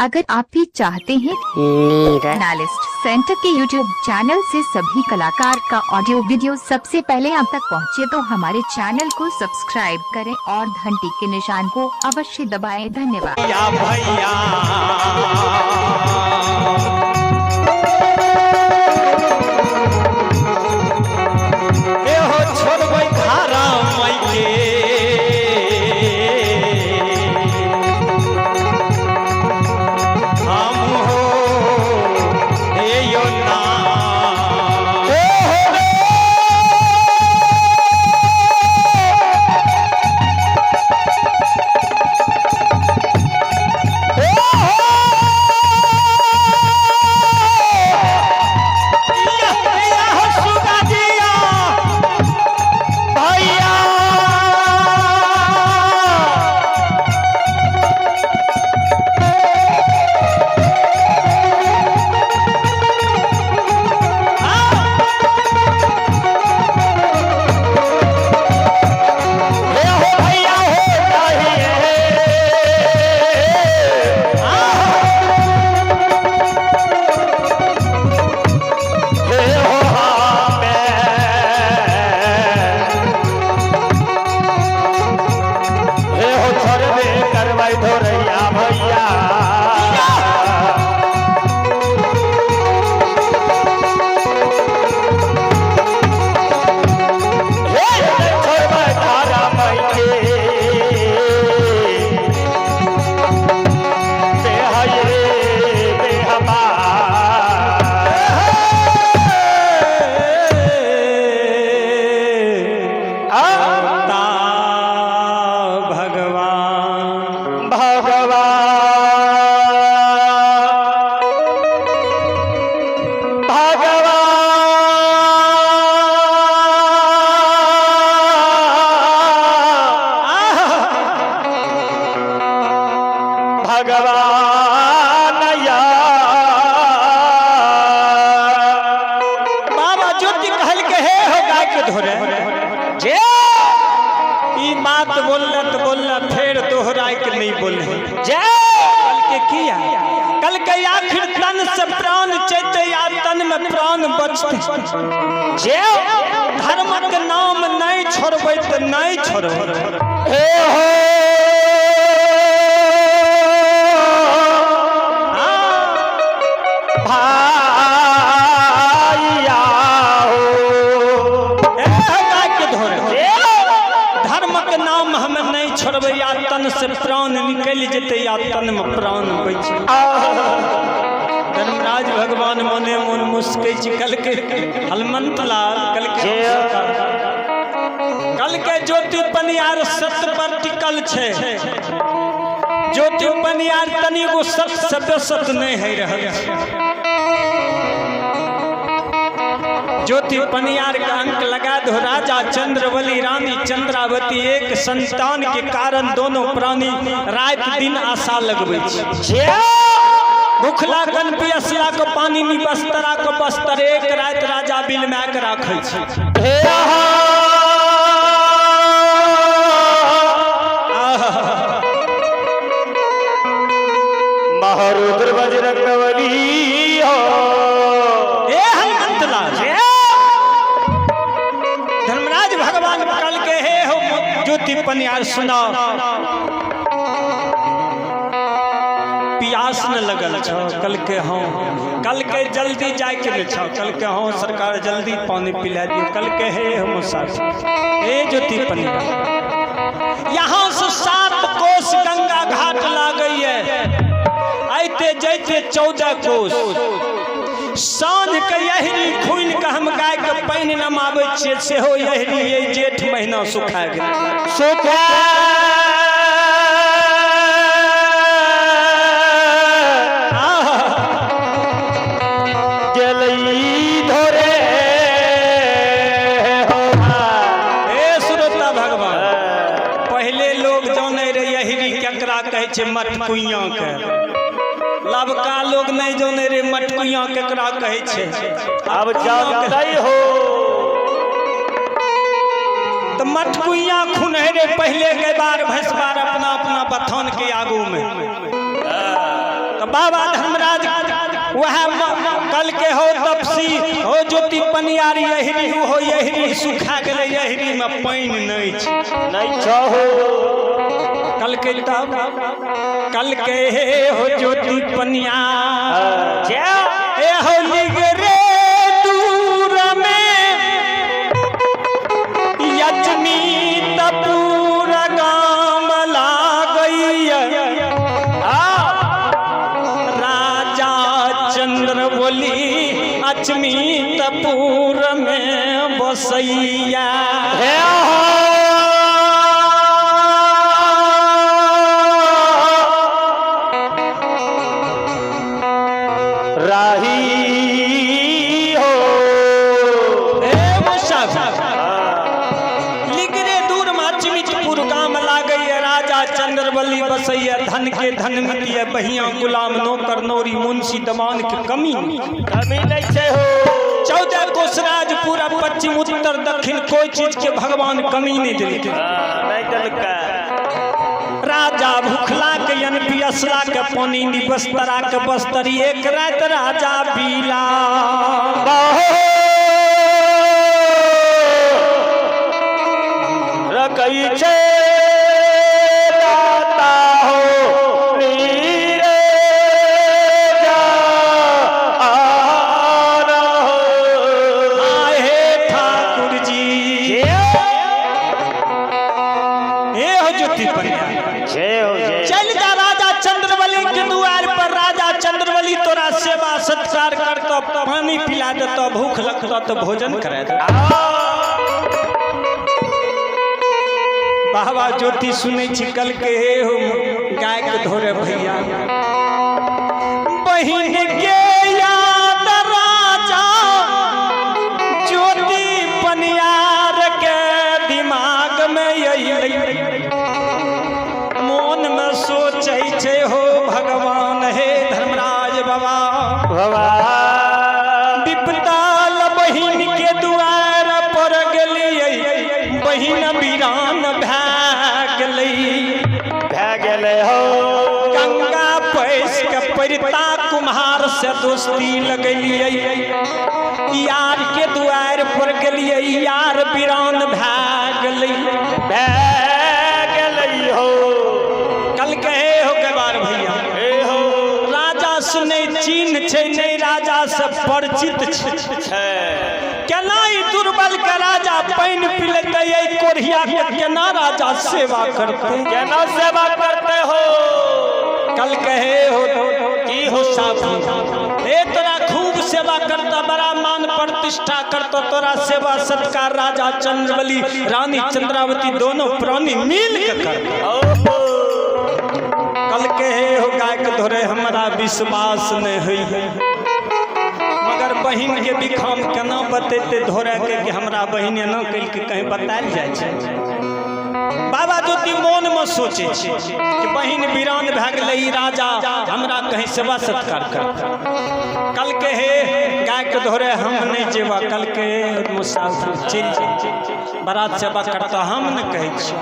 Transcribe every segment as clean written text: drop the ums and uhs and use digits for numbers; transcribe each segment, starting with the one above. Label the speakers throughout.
Speaker 1: अगर आप भी चाहते हैं
Speaker 2: नीरज
Speaker 1: एनालिस्ट सेंटर के YouTube channel से सभी कलाकार का ऑडियो वीडियो सबसे पहले आप तक पहुंचे तो हमारे चैनल को सब्सक्राइब करें और घंटी के निशान को अवश्य दबाएं। धन्यवाद।
Speaker 3: भैया भैया ए हो छोड़बै धारा माई के हम हो ए यो ना
Speaker 4: ए हो रे। ए हो।
Speaker 3: या हो सुगा जिया
Speaker 4: भैया। हे हो भैया हो जाइए। हे हो हमें। हे हो छोड़बे करबै धोरैया भैया। हे छोड़बै तारा माई के। बेहये बेहबा।
Speaker 3: ता भगवान
Speaker 4: भगवान भगवान भगवान या
Speaker 3: बाबा ज्योति कहल के हे हो गाय के धोरे
Speaker 4: जे
Speaker 3: ई बात बोलला तो बोलला फेर दोहराए के नहीं बोले
Speaker 4: जय
Speaker 3: कल के किया कल के आखिर तन से प्राण चैते या तन में प्राण बचते
Speaker 4: जे
Speaker 3: धर्म के नाम नहीं छोड़बै तो नहीं छोड़बै
Speaker 4: हे हो भाइया हो
Speaker 3: ए हो गाय के धोरे धर्म के नाम हम नहीं छोड़बै या तन से प्राण निकलि जेतै या तन में प्राण बचि धर्मराज भगवान मने मन मुस्कै छी कल के हनुमंत लाल कल के कल के ज्योति पनियार सत्य पर टिकल छै। ज्योति पनियार तनिगो सत्य से बेसत नहीं है रहल छै। ज्योति पनियार का अंक लगा दो। राजा चंद्रबली रानी चंद्रावती एक संतान के कारण दोनों प्राणी रात दिन आशा लगबै छै।
Speaker 4: जे
Speaker 3: भूखला कन पियसला के पानी नी बस्तरा के बस्तर एक रात राजा बिल में के राखै छै।
Speaker 4: हे महारुद्र बजरंगबली हो
Speaker 3: ए हनुमंत लाल धर्मराज भगवान कल के हे हो ज्योति पनियार सुनाओ पियास न लगल छो कल के हाँ कल के जल्दी जाय के ने छो कल के हाँ सरकार जल्दी पानी पिला दियो कल के हे हम साथ हे ज्योति पनियार यहाँ से 7 कोस गंगा घाट लागैये आइते जैते 14 कोस। साँझ के यहरी खुनि के हम गाय के पानि नमाबै छियै सेहो यहरी ये जेठ महीना सुखा गेल।
Speaker 4: सुखा गेलई धोरे हो
Speaker 3: हे श्रोता भगवान पहिले लोग जानै रहे यहरी केकरा कहै छै मटकुइया के। लबका लोग नहीं जानै रे मटकुइया केकरा कहै छै।
Speaker 4: अब जानते हो
Speaker 3: तो मटकुइया खुनहे रे पहले के बार भैंसबार अपना अपना बथान के आगू में। तो बाबा धर्मराज वह कल के हो तपसी हो ज्योति पनियारी यही हो यही सुखा गेलै, यही में पानि नहीं छै।
Speaker 4: नहीं छहो।
Speaker 3: कल के तब कल के हे हो ज्योति पनियार
Speaker 4: जय।
Speaker 3: ए हो निगरे दूर में यजनी तपूर गाम लागैया। राजा चंद्र बोली अचमी तपूर में बसैया।
Speaker 4: हे हो। राही हो।
Speaker 3: ए मुसाफिर लिगरे दूर में अचमितपुर गाम लागैया, राजा चंद्रबली बसैया, धन के धन मिलिए, बहिया गुलाम नौकर नौरी मुंशी दमान के कमी नहीं।
Speaker 4: कमी नहीं छै हो।
Speaker 3: 14 कोसराज पूरा पश्चिम उत्तर दक्षिण कोई चीज के भगवान कमी नहीं दिलकै।
Speaker 4: हाँ, नहीं दिलकै।
Speaker 3: राजा भूखला के अन पियसला के पानी नी बस्तरा के बस्तरी, एक रात राजा पीला
Speaker 4: रखै छै दाता हो नीरे जान हो।
Speaker 3: आए हे ठाकुर जी, हे हो ज्योति पनिया।
Speaker 4: जय हो जय।
Speaker 3: चल जा राजा चंद्रबली के दुआर पर, राजा चंद्रबली तोरा सेवा सत्कार करतो, पानी पिला देतो, भूख लगतो तो भोजन करा देतो। बाबा ज्योति सुनै छी कल के हे हो गाय के धोरे भैया बहिन के याद राजा ज्योति पनियार के दिमाग में अइलै, मोन में सोचै छै हो भगवान हे धर्मराज बाबा
Speaker 4: बाबा
Speaker 3: विपताल बहिन के दुआर पर गेलियै, बहिन वीरान भए गेलै।
Speaker 4: भए गेलै हो।
Speaker 3: गंगा पैस के परिता कुम्हार से दोस्ती लगेलियै, यार के दुआर पर गेलियै, यार वीरान भए गेलै।
Speaker 4: भए गेलै हो।
Speaker 3: कल कहे हो के बार भैया
Speaker 4: हे हो।
Speaker 3: राजा सुनै चिन्ह छै नहि, राजा से परिचित छै।
Speaker 4: छै।
Speaker 3: केना ई दुर्बल के राजा पानि पिलेतै, एहि कोढ़िया के केना राजा सेवा करतै?
Speaker 4: केना सेवा करते हो?
Speaker 3: कल कहे हो
Speaker 4: की हो?
Speaker 3: साफी ए तोरा खूब सेवा करता, बड़ा मान प्रतिष्ठा करता, तोरा सेवा सत्कार राजा चंद्रबली रानी चंद्रावती दोनों प्राणी मिल के करता।
Speaker 4: ओहो।
Speaker 3: कल कहे हो गाय के धोरे हमरा विश्वास नहीं होई, मगर बहिन के बिखाम केना बतेते धोरे के कि हमरा बहिन एना कल के कहीं बतायल जाइ छै। बाबा ज्योति मोन में सोचे छै कि बहिन वीरान भए गेलै, ई राजा हमरा कहीं सेवा सत्कार कर। कल के हे गाय के धोरे हम नहीं जेबा, कल के मुसाफिर चलि जा, बड़ा सेवा करता, हम न कहै छी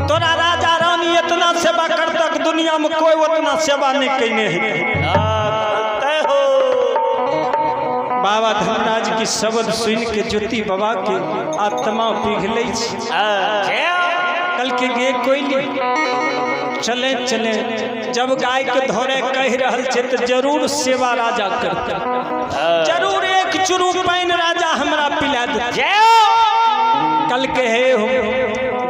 Speaker 3: तोरा राजा रानी इतना सेवा करता कि दुनिया में कोई उतना सेवा नहीं कैने है।
Speaker 4: करते हो।
Speaker 3: बाबा धर्मराज की शब्द सुन के ज्योति बाबा के आत्मा पिघलै छै। कल के गे कोई नहीं, चले चले, जब गाय के धोरे कह रहल छै तो जरूर सेवा राजा करते, जरूर एक चुरू पानि राजा हमरा पिला दे। कल के हे हो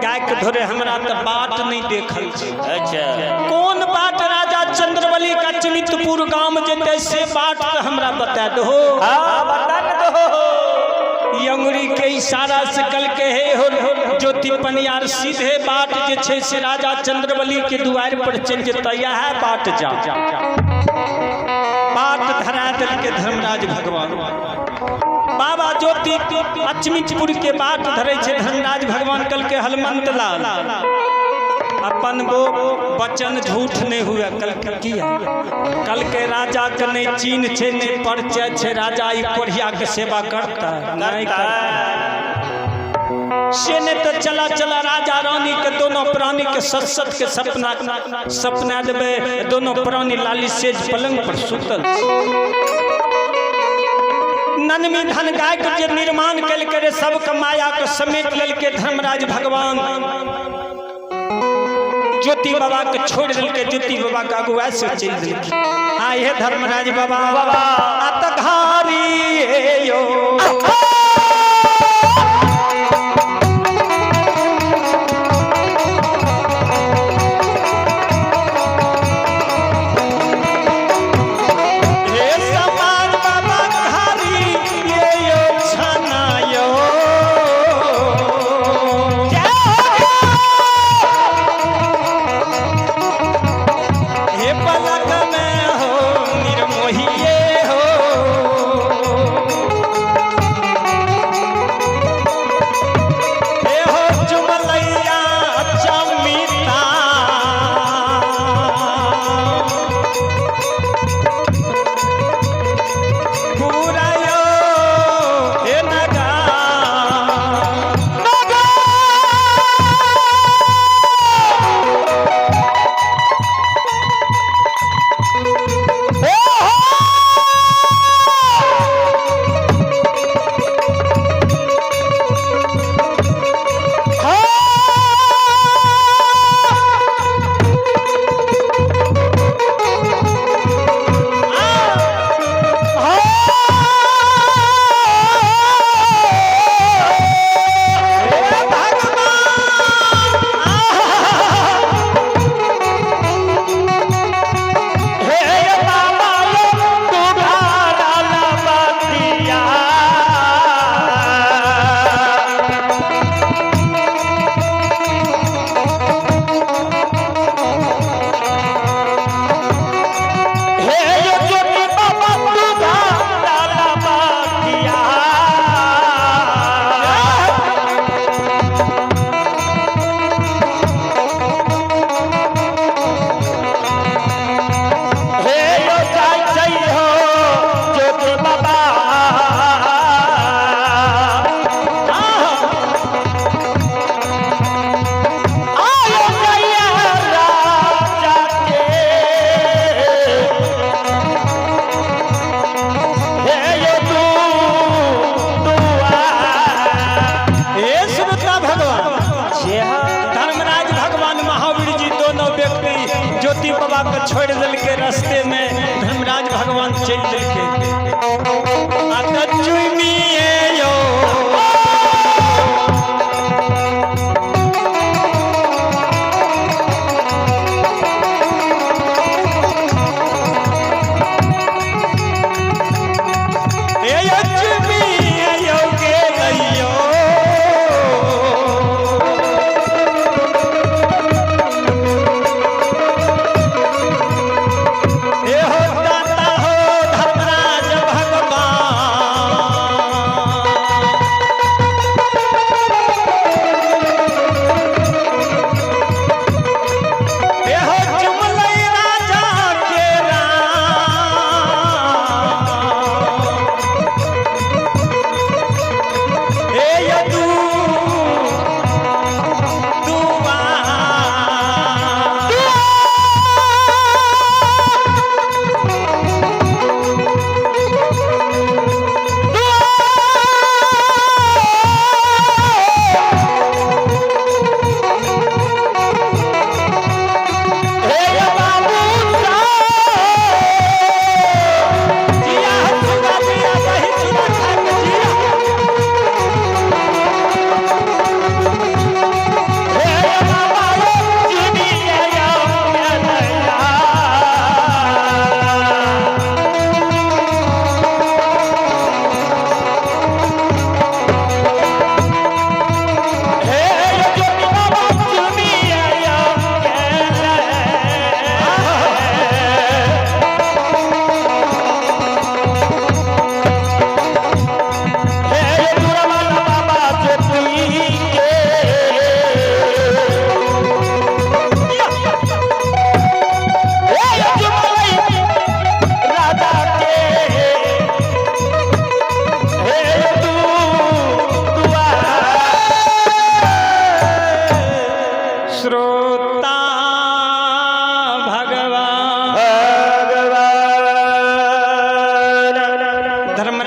Speaker 3: गाय के धोरे हमरा तो बाट नहीं देखल छै।
Speaker 4: अच्छा।
Speaker 3: कोन बाट राजा चंद्रबली का चिमितपुर गाम जेतै से बाट तो हमरा बता दहो।
Speaker 4: हाँ, बता न दो।
Speaker 3: ई अंगुरी के इशारा से कल के हे हो ज्योति पनियार सीधे बाट जे छै से राजा चंद्रबली के दुआर पर चलि जेतै, इएह बाट जा। बाट धरा देलकै धर्मराज भगवान। बाबा ज्योति अचमिचपुर के बाट धरै छै धर्मराज भगवान। कल के हलमंत लाल अपन वो वचन झूठ नहीं हुए। कल के किया कल के राजा के नहीं चिन्ह छै नहीं परिचय छै, राजा ई कोढ़िया के सेवा करता नहीं करता। से ने तो चला चला राजा रानी के दोनों प्राणी के सत सत के सपना सपना देबे। दोनों प्राणी लाली सेज पलंग पर सुतल। ननमी धन गाय के जे निर्माण कल रे सबके माया के समेट लेलके धर्मराज भगवान। ज्योति बाबा के छोड़ दिलके, ज्योति बाबा के अगुआ से चल दिलके। हाँ ये धर्मराज बाबा अतघारी यो हे समाज बाबा घारी ये यो छना यो। हे पलक में हो निर्मोहिए हो। हे हो चुमलैया चमिता पूरा यो हे नगा।
Speaker 4: हे बाबा यो तुम्हारा लबतिया। हे यो ज्योति बाबा तुम्हारा लबतिया। हे यो जाय जय हो ज्योति बाबा। आयो जय राजा के। हे यो तू दुआ।
Speaker 3: हे सुभद्रा भगवान, धर्मराज भगवान महावीर जी दोनों व्यक्ति ज्योति बाबा के छोड़ दिलके। रास्ते में धर्मराज भगवान चल दिलके। आ त चुमिए यो हे यो चुमिए यो के गइयो। हे हो दाता हो धर्मराज।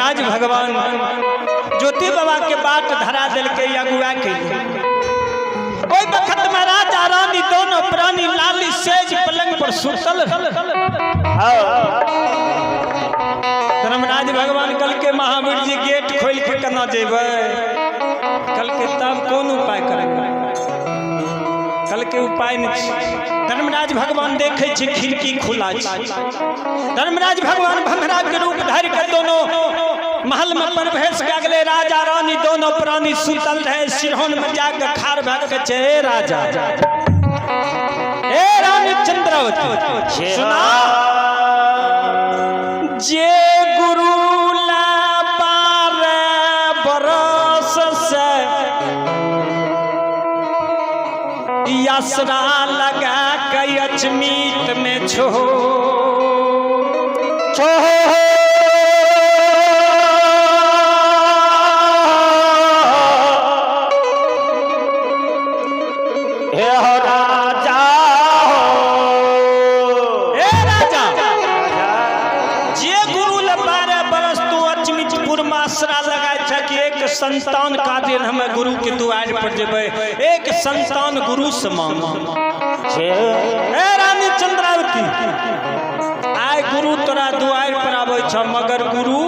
Speaker 3: धर्मराज भगवान ज्योति बाबा के बाट धरा देलकै अगुआ के। ओहि वक्त में राजा रानी दोनों प्राणी लाली सेज पलंग पर सुतल। धर्मराज भगवान कल के महावीर जी गेट खोल के केना जेबै? कल के तब कोन उपाय करेंगे? कल के उपाय नहीं छै। धर्मराज भगवान देखे छै खिड़की खुला छै। धर्मराज भगवान भंगरा के रूप धरि के दोनों महल में प्रवेश कए गेलै। राजा रानी दोनों प्राणी सुतल रहे। सिरहन में जाके खाड़ भए के छै, हे राजा, हे रानी चंद्रावती, सुना जे गुरु ला 12 बरस से यसरा लगा के अचमीत में छो
Speaker 4: छो। हे हो राजा हो।
Speaker 3: हे राजा, जे गुरु ले 12 बरस तू अचमितपुर में आसरा लगाय छ कि एक संतान का दिन हम गुरु के दुआर पर जेबै, एक संतान गुरु से मांग। हे रानी चंद्रावती, आइ गुरु तोरा दुआर पर आबै छ, मगर गुरु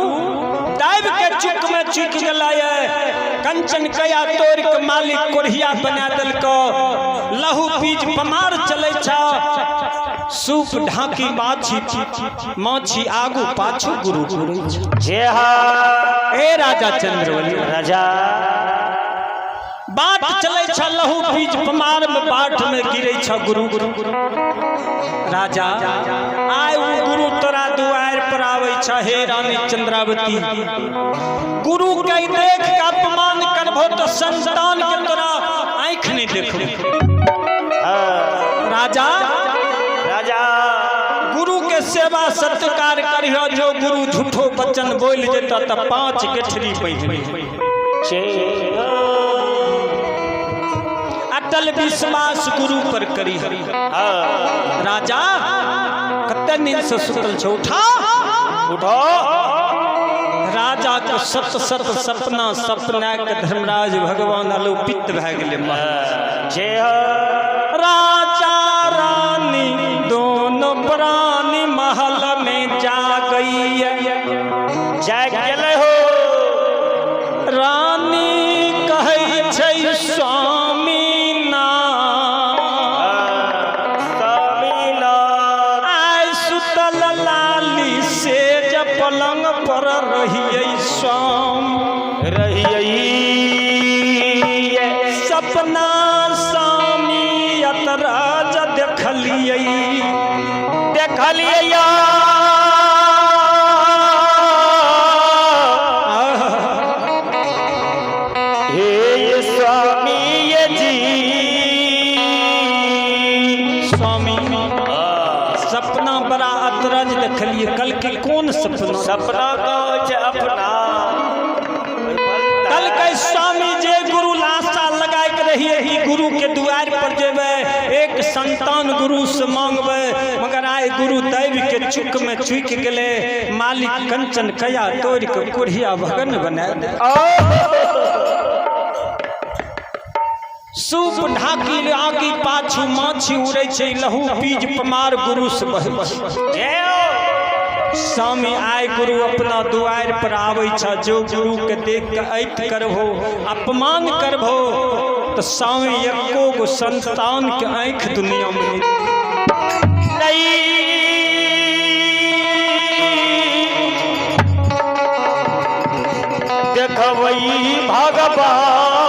Speaker 3: दाबि के चुक में चुक गेलै। कंचन कया तोड़ के मालिक कोढ़िया बना देलको, लहू बीज पमार चलै छ, सूप ढाकी बाछी माछी आगू पाछू गुरु घुरै छ।
Speaker 4: जे हा।
Speaker 3: हे राजा चंद्रवली,
Speaker 4: राजा,
Speaker 3: बाट चलै छ, लहू बीज पमार में बाट में गिरै छ गुरु। राजा, आइ उ गुरु तोरा दुआर पर आबै छ। हे रानी चंद्रावती, गुरु के देख के अपमान करबो तो संतान के तोरा आँखि नहीं देखबो। राजा,
Speaker 4: राजा,
Speaker 3: गुरु के सेवा सत्कार करिहो। जो गुरु झूठो वचन बोल जेता त 5 गेठरी पहिने। अटल विश्वास गुरु पर करी। राजा, कते नींद से सुतल छौ? उठा।
Speaker 4: उठो।
Speaker 3: राजा के सत सत सपना सपना के धर्मराज भगवान अलोपित भए गेलै महल।
Speaker 4: जे हो।
Speaker 3: राजा रानी दोनों प्राणी महल में जा गई।
Speaker 4: जाग गेलै हो।
Speaker 3: रानी कहै छै स्वामी ना,
Speaker 4: स्वामीनाथ।
Speaker 3: आइ सुतल लाली सेज पलंग पर रहियै स्वाम
Speaker 4: रहियै।
Speaker 3: सपना स्वामी अतराज देखलियै।
Speaker 4: देखलियै। हे स्वामी जी।
Speaker 3: स्वामी, सपना बड़ा अतरज देखलियै। कल के कोन सपना?
Speaker 4: सपना कहै छै अपना।
Speaker 3: कल के स्वामी, जे गुरु लाशा लगाय के रहिए ही गुरु के दुआर पर जेबै, एक संतान गुरु से मांगबै, मगर आइ गुरु दैव के चुक में चुक गेलै। मालिक कंचन कया तोड़ के कोढ़िया भगन बना दे। सूप ढाकी आगी पाछू माछी उड़ै छै, लहू बीज पमार गुरु से बहै छै।
Speaker 4: जय हो।
Speaker 3: स्वामी, आइ गुरु अपना दुआर पर आबै छ। जो गुरु के देख के ऐत करबो, अपमान करबो तो स्वामी एको गो संतान के आँखि दुनिया में नहीं।
Speaker 4: नहीं। देखबई भगवान।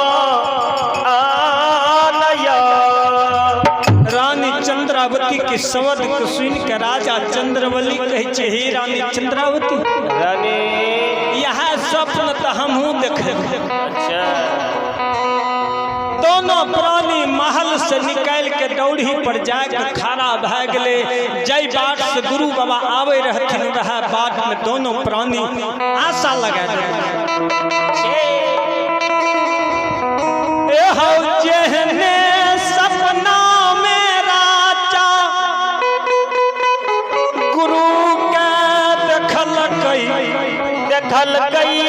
Speaker 3: रानी चंद्रावती के शब्द के सुन के राजा चंद्रवली कहै छै, हे रानी चंद्रावती,
Speaker 4: रानी,
Speaker 3: यह स्वप्न तो हमहूँ देखे।
Speaker 4: अच्छा।
Speaker 3: दोनों प्राणी महल से निकाल के दौड़ी पर जाके खड़ा भए गेलै। जय बाट से गुरु बाबा आवे रहथिन, वह बाट में दोनों प्राणी आशा लगा दे। ए हौ जेहने सपना में राजा गुरु के देखलकै।
Speaker 4: लिखल गई।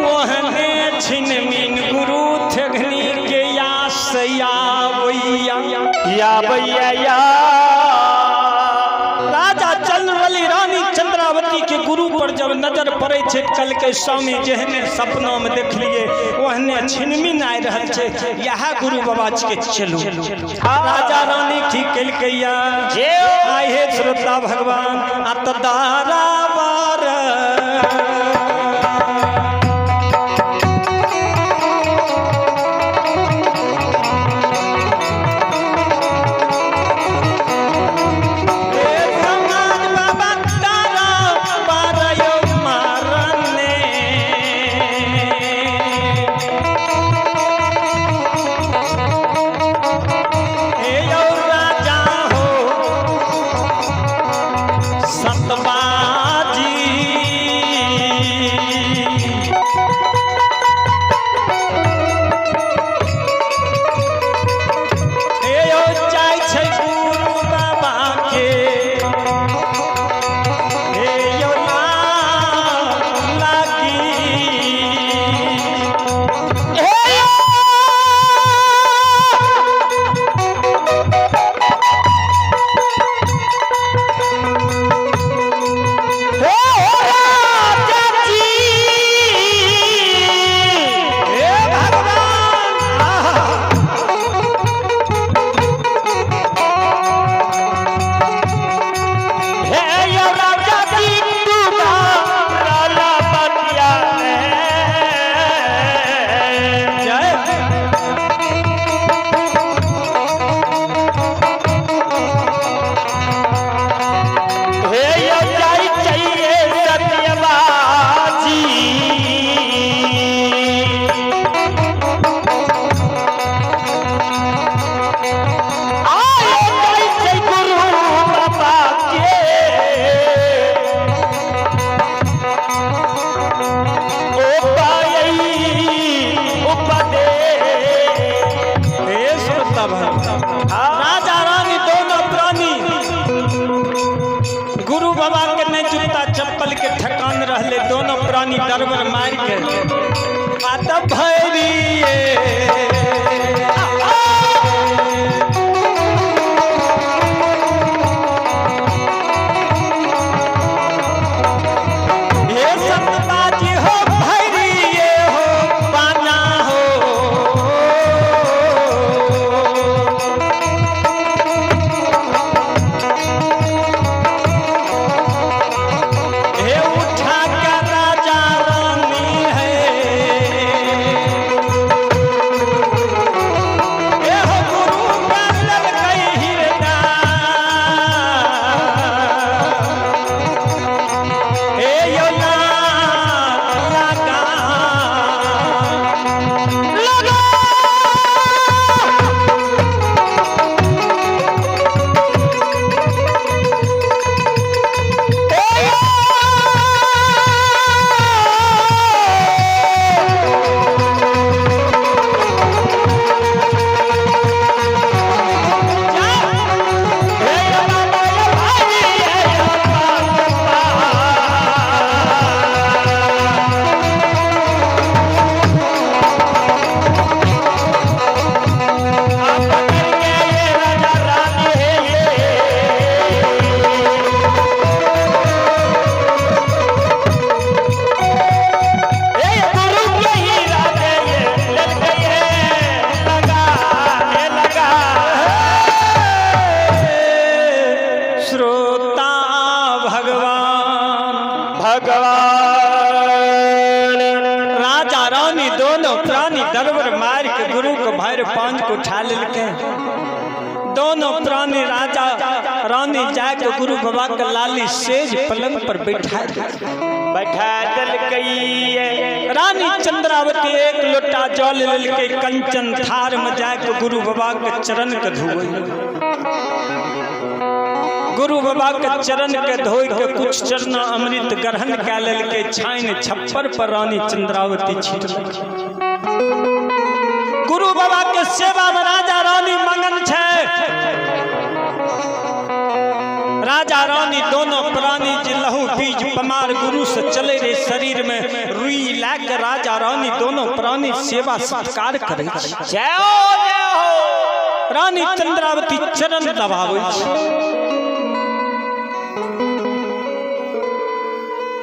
Speaker 3: ओहने छिनमिन गुरु थेघनी के यास यावैया
Speaker 4: या भैया या।
Speaker 3: राजा चंद्रबली रानी चंद्रावती के गुरु पर जब नजर पड़े छै, कल के स्वामी जेहने सपना में देखलिए ओहने छिनमिन आइ रहल छै, इएह गुरु बाबा के चलू। राजा रानी की केलकैया
Speaker 4: जे
Speaker 3: आइ हे श्रोता भगवान आ त दारा बार हे समाज बाबा तारा बार यो मारने। हे यो राजा हो सतबाजी। हे यो जाइ छै गुरु बाबा के हे यो लागी।
Speaker 4: हे राजा जी।
Speaker 3: हे भगवान आहा।
Speaker 4: हे यो राजा जी तुम्हारा बतिया है।
Speaker 3: जय
Speaker 4: हे यो जाई चाहिए सत्यबाजी। आए जाई चाहिए गुरु बाबा के। ओ पाई उपदेश।
Speaker 3: हे श्रोता भगवान, राजा रानी दोनों प्राणी गुरु बाबा के नहीं जूता चप्पल के ठकान रहले, दोनों प्राणी दरबर मार के आ तब भैरिए हे सतबाजी हो भैरिए हो पाना हो। हे उठा के राजा रानी है, हे हो गुरु का ललकई हिरदा। हे यो ला लगा।
Speaker 4: हे यो बाबा यो भाई हे यो बाबा। आप पकड़ के ये राजा रानी है ये। हे गुरु के ही राजे ये ललके ये लगा ये लगा।
Speaker 3: श्रोता भगवान
Speaker 4: भगवान
Speaker 3: राजा रानी दोनों प्राणी दरबर मार के गुरु को भैर पांच को उठा लेलके। दोनों प्राणी राजा रानी जाके गुरु बाबा के लाली सेज पलंग पर बैठा
Speaker 4: बैठा दलकई।
Speaker 3: रानी चंद्रावती एक लोटा जल लेलके, कंचन थार में जाके गुरु बाबा के चरण के धोई। गुरु बाबा के चरण के धोई के कुछ चरण अमृत ग्रहण कै लेलके, छाइन छप्पर पर रानी चंद्रावती छिटलकै। गुरु बाबा के सेवा में राजा रानी मंगन छै। राजा राजा रानी दोनों प्राणी जे लहू बीज पमार गुरु से चले रहे शरीर में रुई ला के राजा रानी दोनों प्राणी सेवा सत्कार करे छै।
Speaker 4: जय हो जय हो।
Speaker 3: रानी चंद्रावती चरण दबाबै छै।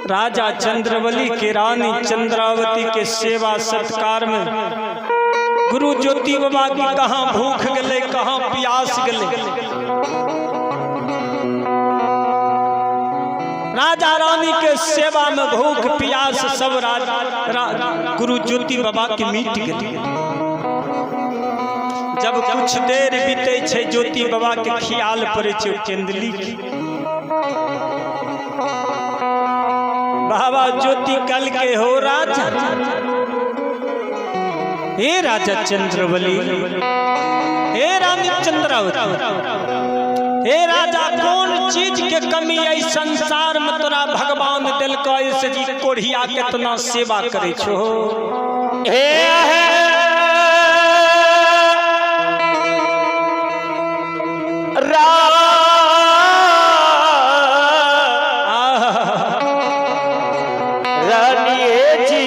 Speaker 3: राजा चंद्रबली के रानी चंद्रावती के सेवा सत्कार में गुरु ज्योति बाबा की कहाँ भूख गले, कहाँ प्यास गले। राजा रानी के सेवा में भूख प्यास सब गुरु ज्योति बाबा के मिट गए। जब कुछ देर बीते छे ज्योति बाबा के ख्याल पड़े छे केंदली के। बाबा ज्योति कल के हो राजा, हे राजा चंद्रबली, हे रानी चंद्रावती, हे राजा कौन चीज के कमी है संसार में तोरा भगवान दिलको ऐसे जी कोढ़िया केतना सेवा करे छो।
Speaker 4: हे रानी जी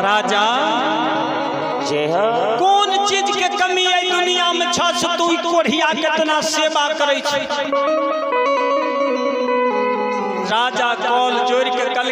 Speaker 3: राजा
Speaker 4: जय हो।
Speaker 3: कौन चीज के कमी है दुनिया में छ से तू कोढ़िया केतना सेवा करे छे। राजा कॉल जोड़ के कल